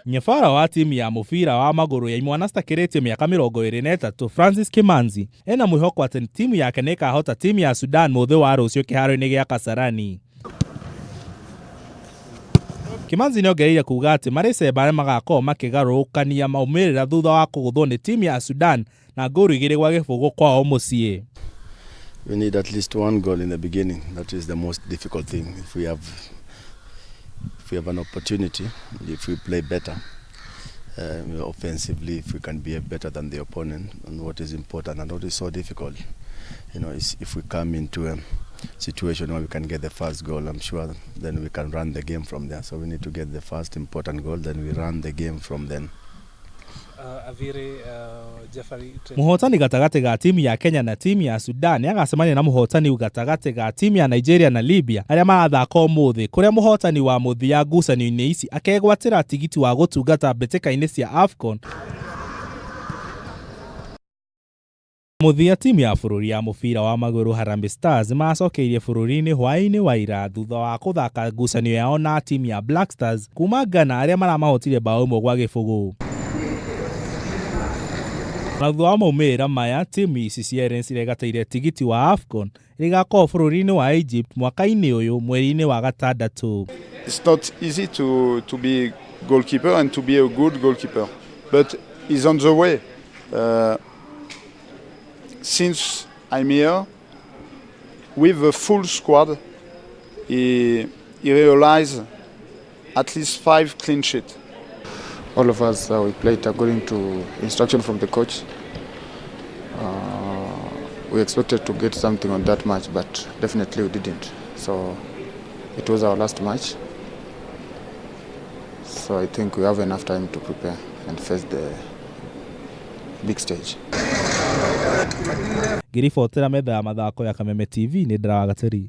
Nyabara wa timu ya mũbira wa magũrũ ya imwana citakĩrĩtie mĩaka 23 Francis Kimanzi ena mwĩhoko atĩ timu yake nĩ ĩkahota timu ya Sudan mũthĩ wa rũciũ kĩharo-inĩ gĩa Kasarani. Kimanzi nĩongereire kuga atĩ marĩ cemba nĩmagakorwo makĩgarũrũkania maumĩrĩra thutha wa kũgũthwo nĩ timu ya Sudan na ngũru 2-0 kwao mũciĩ. We need at least one goal in the beginning. That is the most difficult thing. If we have, if we have an opportunity, if we play better offensively, if we can behave better than the opponent, and what is important and what is so difficult, is if we come into a situation where we can get the first goal, I'm sure then we can run the game from there. So we need to get the first important goal, then we run the game from then. Avire Jeffrey Mũhotani gatagatĩ ga timu ya Kenya na timu ya Sudan nĩagacemania na mũhotani gatagatĩ ga timu ya Nigeria na Libya arĩa marathaka ũmũthĩ, kũrĩa mũhotani wa mũthia ngucanio-inĩ ici akegwatĩra tigiti wa gũtungata mbĩtĩka-inĩ cia AFCON. Mũthia timu ya bũrũri ya mũbira wa magũrũ Harambee Stars nĩmacokeirie bũrũri-inĩ hwaĩ-inĩ wa ira thutha wa kũthaka ngucanio yao na timu ya Black Stars kuma Ghana arĩa maramahotire bao 1-0. Na thutha wa maumĩrĩra maya, timu ici cierĩ nĩciregatĩire tigiti wa AFCON ĩrĩa ĩgakorwo bũrũri-inĩ wa Egypt mwaka-inĩ ũyũ mweri-inĩ wa gatandatũ. It's not easy to be goalkeeper and to be a good goalkeeper, but he's on the way. Since I'm here, with the full squad, he realized at least 5 clean sheets. All of us, we played according to instruction from the coach. We expected to get something on that match, but definitely we didn't. So it was our last match. So I think we have enough time to prepare and face the big stage. Ngĩribotera metha ya mathako ya Kameme TV nĩ Ndara wa Gatĩri.